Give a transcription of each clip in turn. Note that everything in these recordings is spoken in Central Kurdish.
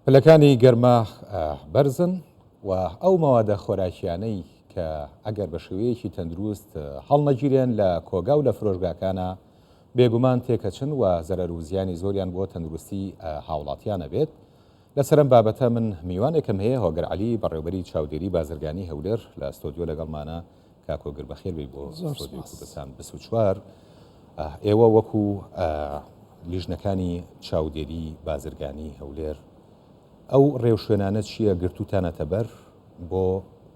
پلەکانی گەرما بەرزن و ئەو مەوادە خۆراکیانەی کە ئەگەر بە شێوەیەکی تەندروست هەڵنەگیرێن لە کۆگا و لە فرۆشگاکانە بێگومان تێکەچن و زەرەر و زیانی زۆریان بۆ تەندروستی هاوڵاتیان ئەبێت. لەسەر ئەم بابەتە من میوانێکم هەیە هۆگر عەلی بەڕێوبەری چاودێری بازرگانی هەولێر لە ستۆدیۆ لەگەڵمانە. کاک هۆگر بەخێر بێی بۆ ستۆدیۆی کوردستان 24. ئێوە وەکو لیژنەکانی چاودێری بازرگانی هەولێر ئەو ڕێوشوێنانە چییە گرتووتانەتە بەر بۆ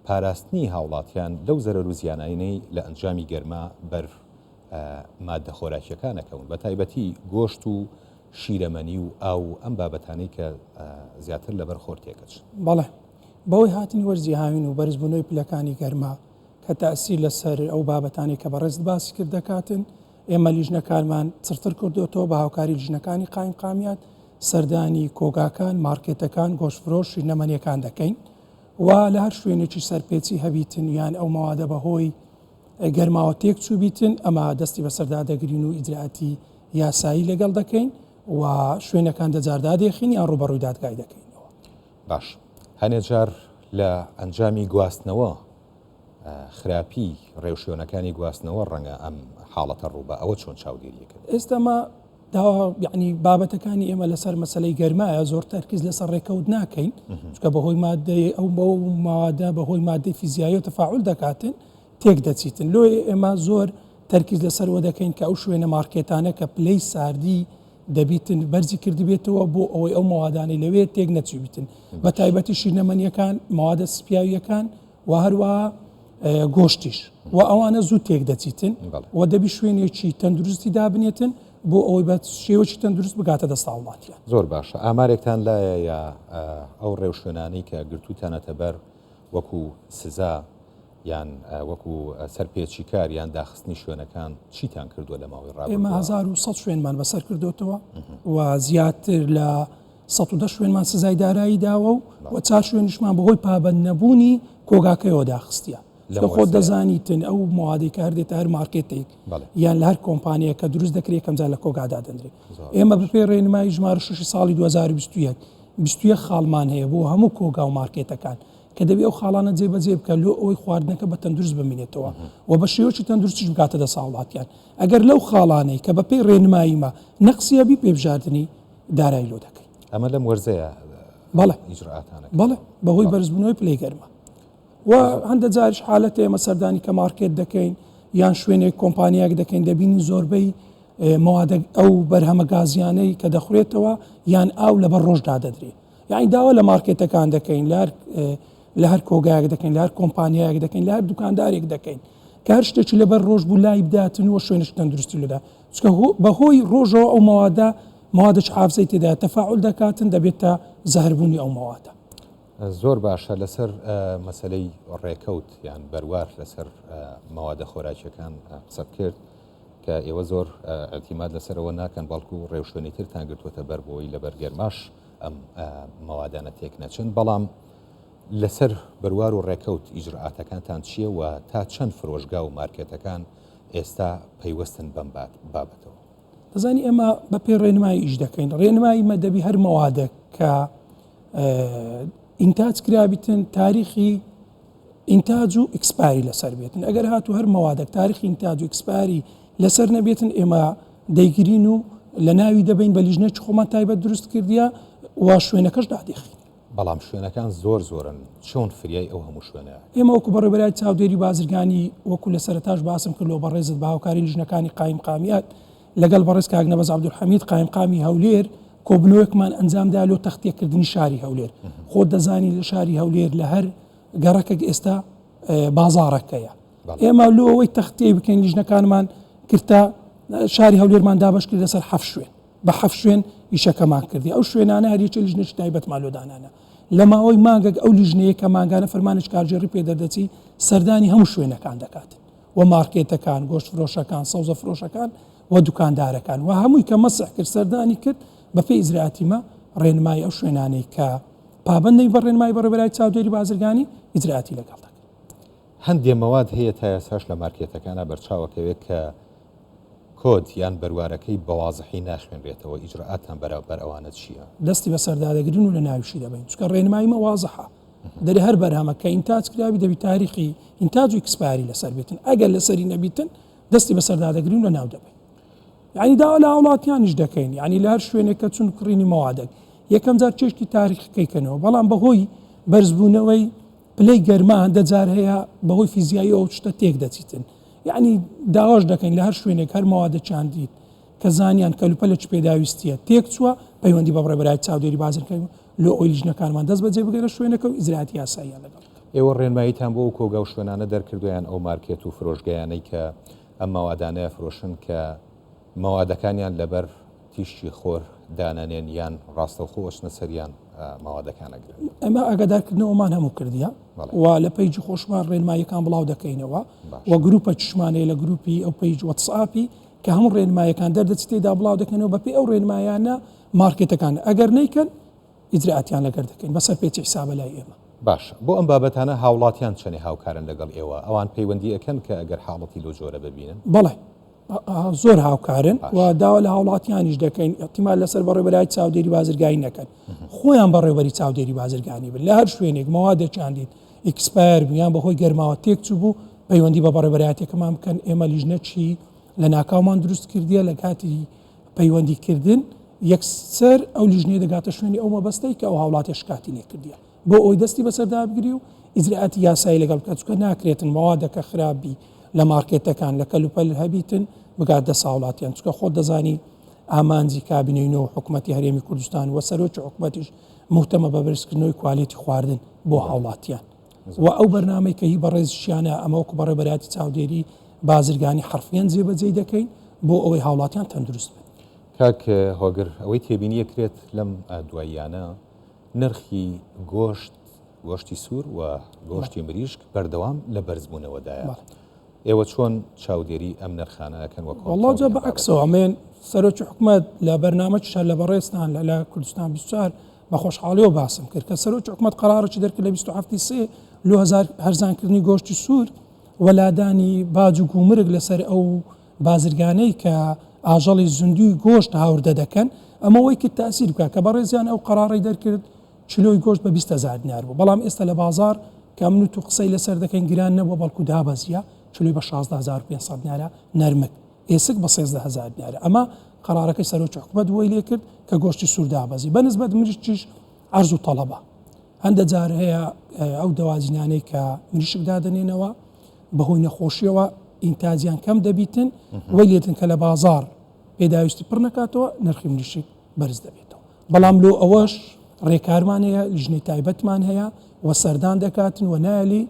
پاراستنی هاوڵاتیان لەو زەرەر و زیانانەی لە ئەنجامی گەرما بەر مادە خۆراکیەکان ئەکەون بە تایبەتی گۆشت و شیرەمەنی و ئاو و ئەم بابەتانەی کە زیاتر لەبەر خۆر تێکەچن؟ بەڵێ بەهۆی هاتنی وەرزی هاوین و بەرزبوونەوەی پلەکانی گەرما کە تەئسیر لەسەر ئەو بابەتانەی کە بەڕێزت باسی کرد دەکاتن، ئێمە لیژنەکانمان چڕتر کردۆتەوە بە هاوکاری لیژنەکانی قایمقامیات سەردانی کۆگاکان، مارکێتەکان، گۆشتفرۆش، شیرنەمەنیەکان دەکەین و لە هەر شوێنێکی سەرپێچی هەبیتن یان ئەو مەوادە بەهۆی گەرماوە تێک چووبیتن ئەمە دەستی بەسەردا دەگرین و ئیجرائاتی یاسایی لەگەڵ دەکەین و شوێنەکان دەجار دادێخین یان ڕووبەڕووی دادگای دەکەینەوە. باش هەنێ جار لە ئەنجامی گواستنەوە خراپی ڕێوشوێنەکانی گواستنەوە ڕەنگە ئەم حاڵەتە ڕووبا ئەوە چۆن چاودێریەکەن؟ ئێستا مە داوا یعنی بابەتەکانی ئێمە لەسەر مەسلەی گەرمایە زۆر تەرکیز لەسەر ڕێکەوت ناکەین چکە بەهۆی مادەی ئەو بەو مادە بەهۆی مادەی فیزیایی و تەفاعول دەکاتن تێک دەچیتن لۆ ئێمە زۆر تەرکیز لەسەر وە دەکەین کە ئەو شوێنە مارکێتانە کە پلەی ساردی دەبیتن بەرزی کردبێتەوە بۆ ئەوەی ئەو مەوادانەی لەوێ تێک نەچووبیتن بە تایبەتی شیرنەمەنیەکان مەوادە سپیاویەکان و هەروەها گۆشتیش و ئەوانە زوو تێک دەچیتن و دەبی شوێنێکی تەندروستی دابنێتن بۆ ئەوەی بە شێوەکی تەندروست بگاتە دەست هاوڵاتیان. زۆر باشە ئامارێکتان لایە یا ئەو ڕێوشوێنانەی کە گرتووتانەتە بەر وەکو سزا یان وەکو سەرپێچیکار یان داخستنی شوێنەکان چیتان کردووە لە ماوەی ڕابردووە؟ ئێمە 1100 شوێنمان بەسەر کردوتەوە و زیاتر لە 110 شوێنمان سزای دارایی داوە و و چار شوێنیشمان بەهۆی پابەند نەبوونی کۆگاکەیەوە داخستیە. چونکە خۆت دەزانیتن ئەو موادەی کە هەر دێتە هەر مارکێتێک یان لە هەر کۆمپانیەک کە دروست دەکرێت یەکەم جار لە کۆگا دادەنرێت. ئێمە بەپێی ڕێنمایی ژمارە شەشی ساڵی 2021 21 خاڵمان هەیە بۆ هەموو کۆگا و مارکێتەکان کە دەبێ ئەو خاڵانە جێبەجێ بکە لۆ ئەوەی خواردنەکە بە تەندروست بمینێتەوە و بە شێوەکی تەندروستیش بگاتە دەست هاوڵاتیان ئەگەر لەو خاڵانەی کە بەپێی ڕێنماییمە نەقسی هەبی پێبژاردنی دارایی لۆ دەکەین. ئەمە لەم وەرزەیە بەڵێ ئیجرائاتانە بەڵێ بەهۆی بەرزبوونەوەی پلەی گەرما و هەندە جاریش حالەت ئێمە سەردانی کە مارکێت دەکەین یان شوێنێک کۆمپانیایەک دەکەین دەبینین زۆربەی مەوادە ئەو بەرهەمە گازیانەی کە دەخورێتەوە یان ئاو لەبەر ڕۆژدا دەدرێ یعنی داوا لە مارکێتەکان دەکەین لە هەر لە هەر کۆگایەک دەکەین لە هەر کۆمپانیایەک دەکەین لە هەر دوکاندارێک دەکەین کە هەر شتێکی لەبەر ڕۆژ بوو لای بداتن و شوێنش تەندروستی لەدا چونکە بەهۆی ڕۆژەوە ئەو مەوادە مەوادێکی حافزەی تێدایە تەفاعول دەکاتن دەبێتە زەهربوونی ئەو مەوادە. زۆر باشە لەسەر مەسەلەی ڕێکەوت یان بەروار لەسەر مەوادە خۆراکیەکان قسەت کرد کە ئێوە زۆر ئیعتیماد لەسەرەوە ناکەن بەڵکو ڕێوشوێنی ترتان گرتووەتە بەر بۆی لەبەر گەرماش ئەم مەوادانە تێک نەچن بەڵام لەسەر بەروار و ڕێکەوت ئیجرئاتەکانتان چییە و تا چەند فرۆشگا و مارکێتەکان ئێستا پەیوەستن بەم بابەتەوە؟ دەزانی ئێمە بە پێی ڕێنمایی ئیش دەکەین ڕێنمایی مە دەبی هەر مەوادێک کە ئینتاج کرابیتن تاریخی ئینتاج و expiry لەسەر بێتن ئەگەر هاتو هەر مەوادێک تاریخی ئینتاج و expiry لەسەر نەبێتن ئێمە دەیگرین و لە ناوی دەبین بە لیژنێکی خۆمان تایبەت دروست کردیە و شوێنەکەش دادێخین. بەڵام شوێنەکان زۆر زۆرن چۆن فریای ئەو هەموو شوێنە؟ ئێمە وەکو بەڕێوەبەرایەتی چاودێری بازرگانی وەکو لە سەرەتاش باسم کرد لۆ بەڕێزت بە هاوکاری لیژنەکانی قایمقامیەت لەگەڵ بەڕێز کاک نەبەز عەبدولحەمید قایمقامی هەولێر کۆبنەوەیەکمان ئەنجامدا لۆ تەختیەکردنی شاری هەولێر خۆت دەزانی لە شاری هەولێر لە هەر گەڕەکێک ئێستا بازاڕەکەیە ئێمە لۆ ئەوەی تەختیەی بکەین لیژنەکانمان کرتە شاری هەولێرمان دابەش کرد لەسەر حەفت شوێن بە حەفت شوێن ئیشەکەمان کردی ئەو شوێنانە هەریەکێ لیژنێکی تایبەتمان لۆ دانانە لە ماوەی مانگێک ئەو لیژنەیە کە مانگانە فەرمانێکی کارگێڕی پێ دەردەچی سەردانی هەموو شوێنەکان دەکات و مارکێتەکان گۆشت فرۆشەکان سەوزە فرۆشەکان و دوکاندارەکان و هەمووی کە مەسح کرد سەردانی کرد بە پێی ئیجرائاتی مە ڕێنمایی ئەو شوێنانەی کە پابەند نەبی بە ڕێنمایی بەڕێوەبەرایەتی چاودێری بازرگانی ئیجرائاتی لەگەڵ دەکەن. هەندێ مەواد هەیە تا ئێستاش لە مارکێتەکانا بەرچاوەکەوێت کە. کۆد یان بەروارەکەی بە وازحی ناخوێنرێتەوە ئیجرائاتتان بەرامبەر ئەوانە چییە؟ دەستی بەسەردا دەگرین و لەناویشی دەبەین چونکە ڕێنمایی مە وازحە دەرێ هەر بەرهەمە کە ئینتاج کرابی دەبی تاریخی ئینتاج و expiry لەسەر بێتن ئەگەر لەسەری نەبیتن دەستی بەسەردا دەگرین و لەناو دەبەین یعنی داوا لە هاوڵاتیانیش دەکەین یعنی لە هەر شوێنێک کە چون کڕینی مەوادێک یەکەم جار چێشتی تاریخەکەی کەنەوە بەڵام بەهۆی بەرزبوونەوەی پلەی گەرما هەندە جار هەیە بەهۆی فیزیایی ئەو شتە تێک دەچیتن یعنی داواش دەکەین لە هەر شوێنێک هەر مەوادەکیان دیت کە زانیان کەلوپەلێکی پێداویستیە تێک چووە پەیوەندی بە بەڕێوەبەرایەتی چاودێری بازرگانی لۆ ئەوەی لیژنەکانمان دەست بەجێ بگەنە شوێنەکە و ئیجرائاتی یاساییان لەگەڵ بکەن. ئێوە ڕێنماییتان بۆ ئەو کۆگا و شوێنانە دەرکردووە یان ئەو مارکێت و فرۆشگایانەی کە ئەم مەوادانە ئەفرۆشن کە مەوادەکانیان لەبەر تیشکی خۆر دانەنێن یان ڕاستەوخۆ ئەچنە سەریان مەوادەکان ئەگرن؟ ئێمە ئاگادارکردنەوەمان هەموو کردیە و لە page ی خۆشمان ڕێنماییەکان بڵاو دەکەینەوە و گروپەکیشمان هەیە لە گروپی ئەو page وەتسئاپی کە هەموو ڕێنمایەکان دەردەچێت تێیدا بڵاو دەکەنەوە بەپێی ئەو ڕێنمایانە مارکێتەکان ئەگەر نەیکەن ئیجرائاتیان لەگەر دەکەین بە سەرپێچی حیسابە لای ئێمە. باشە بۆ ئەم بابەتانە هاوڵاتیان چەنێ هاوکارن لەگەڵ ئێوە ئەوان پەیوەندی ئەکەن کە ئەگەر حاڵەتی لەو جۆرە ببینن؟ بەڵێ زۆر هاوکارن و داوا لە هاوڵاتیانیش دەکەین ئیعتیماد لەسەر بەڕێوەبەرایەتی چاودێری بازرگانی نەکەن خۆیان بەڕێوەبەری چاودێری بازرگانی بن لە هەر شوێنێک مەوادێکیان دیت expire بوو یان بەهۆی گەرماوە تێک چوو پەیوەندی بە بەڕێوەبەرایەتیەکەمان بکەن ئێمە لیژنەکی لە ناکاومان دروست کردیە لە کاتی پەیوەندی کردن یەکسەر ئەو لیژنەیە دەگاتە شوێنی ئەو مەبەستەی کە ئەو هاوڵاتیە شکاتی لێ کردیە بۆ ئەوی دەستی بەسەردا بگری و ئیجرائاتی یاسایی لەگەڵ بکات چونکە ناکرێتن مەوادەکە خراپ بی لە مارکێتەکان لە کەلوپەل هەبیتن بگات دەست هاوڵاتیان چونکە خۆت دەزانی ئامانجی کابینەی نۆ و حکومەتی هەرێمی کوردستان و سەرۆکی حکومەتیش موهتەمە بە بەرزکردنەوەی کوالێتی خواردن بۆ هاوڵاتیان و ئەو بەرنامەی کە هی بەڕێزیشیانە ئەمە وەکو بەڕێوەبەرایەتی چاودێری بازرگانی حەرفیەن جێبەجێی دەکەین بۆ ئەوەی هاوڵاتیان تەندروست بن. کاک هۆگر ئەوەی تێبینی ئەکرێت لەم دواییانە نرخی گۆشت گۆشتی سوور و گۆشتی مریشک بەردەوام لە بەرزبوونەوەدایە. ئێوە چۆن چاودێری ئەم نرخانە ئەکەن وە وەڵا جا بە عەکسەوە ئەمێن سەرۆکی حکومەت لە بەرنامەکیش هەر لە بەڕێزتان لە لە کوردستان 24 بە خۆشحاڵیەوە باسم کرد کە سەرۆکی حکومەت قەرارێکی دەرکرد لە 27 سێ لۆ هەزار هەرزانکردنی گۆشتی سوور و لادانی باج و گومرگ لەسەر ئەو بازرگانەی کە ئاژەڵی زیندووی گۆشت هاوردە دەکەن ئەمە وەی کرد تاسیر بکات کە بەڕێزیان ئەو قەرارەی دەرکرد کیلۆی گۆشت بە 20 هەزار دینار بوو بەڵام ئێستا لە بازاڕ کە ئەمن و تو قسەی لەسەر دەکەین گران نەبووە بەڵکو دابەزیە کیلۆی بە 16500 دینارە نەرمک ئێسک بە 13000 دینارە ئەمە قەرارەکەی سەرۆکی حکومەت وەی لێ کرد کە گۆشتی سوور دابەزی بە نسبەت مریشکیش عەرز و تەڵەبە هەندە جار هەیە ئەو دەواجینانەی کە مریشک دادەنێنەوە بەهۆی نەخۆشیەوە ئینتاجیان کەم دەبیتن وەی لێتن کە لە بازاڕ پێداویستی پڕ نەکاتەوە نرخی مریشک بەرز دەبێتەوە بەڵام لۆ ئەوەش ڕێکارمان هەیە لیژنەی تایبەتمان هەیە و سەردان دەکاتن و نایەلی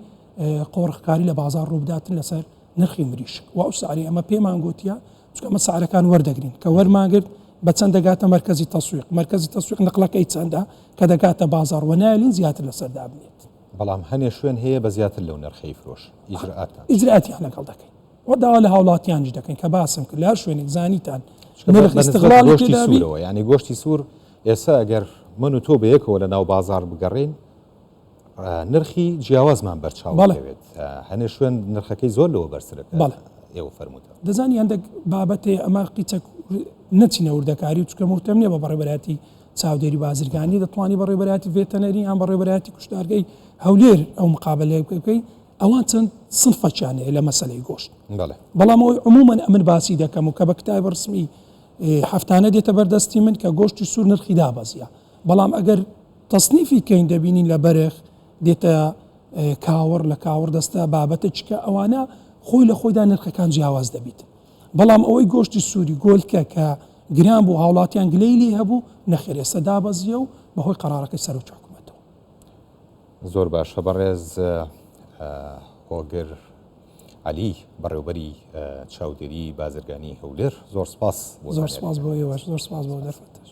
قۆرخکاری لە بازاڕ ڕووبداتن لەسەر نرخی مریشک و ئەو سعری ئەمە پێمان گوتیە چونکە ئەمە سعرەکان وەردەگرین کە وەرمانگرت بە چەند دەگاتە مەرکەزی تەسویق مەرکەزی تەسویق نقلەکەی چەندە کە دەگاتە بازاڕ و نایەلین زیاتر لەسەر دابنێت. بەڵام هەنێ شوێن هەیە بە زیاتر لەو نرخەی فرۆشن ئیجرائاتتان چیە؟ ئیجرائاتیان لەگەڵ دەکەین و داوا لە هاوڵاتیانیش دەکەین کە باسم کرد لە هەر شوێنێک زانیتان نرخ ئیستغلالی گۆشتی سوورەوە یعنی گۆشتی سوور ئێستا ئەگەر من و تۆ بەیەکەوە لە ناو بازار بگەڕین نرخی جیاوازمان بەرچاو دەکەوێت هەنێ شوێن نرخەکەی زۆر لەوە بەرزترە بەڵێ ئێوە فەرمووتان دەزانی هەندێک بابەتێ ئەمە قیچەک نەچینە وردەکاری و چکە موهتەم نییە بە بەڕێوەبەرایەتی چاودێری بازرگانی دەتوانی بەڕێوەبەرایەتی ڤێتەنەری یان بەڕێوەبەرایەتی کوشتارگەی هەولێر ئەو مقابلەیە بکەی ئەوان چەند سنفەکیان هەیە لە مەسەلەی گۆشت بەڵام ئەوەی عموما ئەمن باسی دەکەم و کە بە کتاب ڕسمی هەفتانە دێتە بەردەستی من کە گۆشتی سوور نرخی دابەزیە بەڵام ئەگەر تەسنیفی کەین دەبینین لە بەرخ دێتە کاوڕ لە کاوڕ دەستە بابەتە چکە ئەوانە خۆی لە خۆیدا نرخەکان جیاواز دەبیت بەڵام ئەوەی گۆشتی سووری گۆلکە کە گران بوو هاوڵاتیان گلەی لێ هەبوو نەخێر ئێستا دابەزیە و بەهۆی قەرارەکەی سەرۆکی حکومەتەوە. زۆر باشە بەڕێز هۆگر عەلی بەڕێوبەری چاودێری بازرگانی هەولێر زۆر سپاس زۆر سپاس بۆ ئێوەش زۆر سپاس بۆ دەرفەتەش.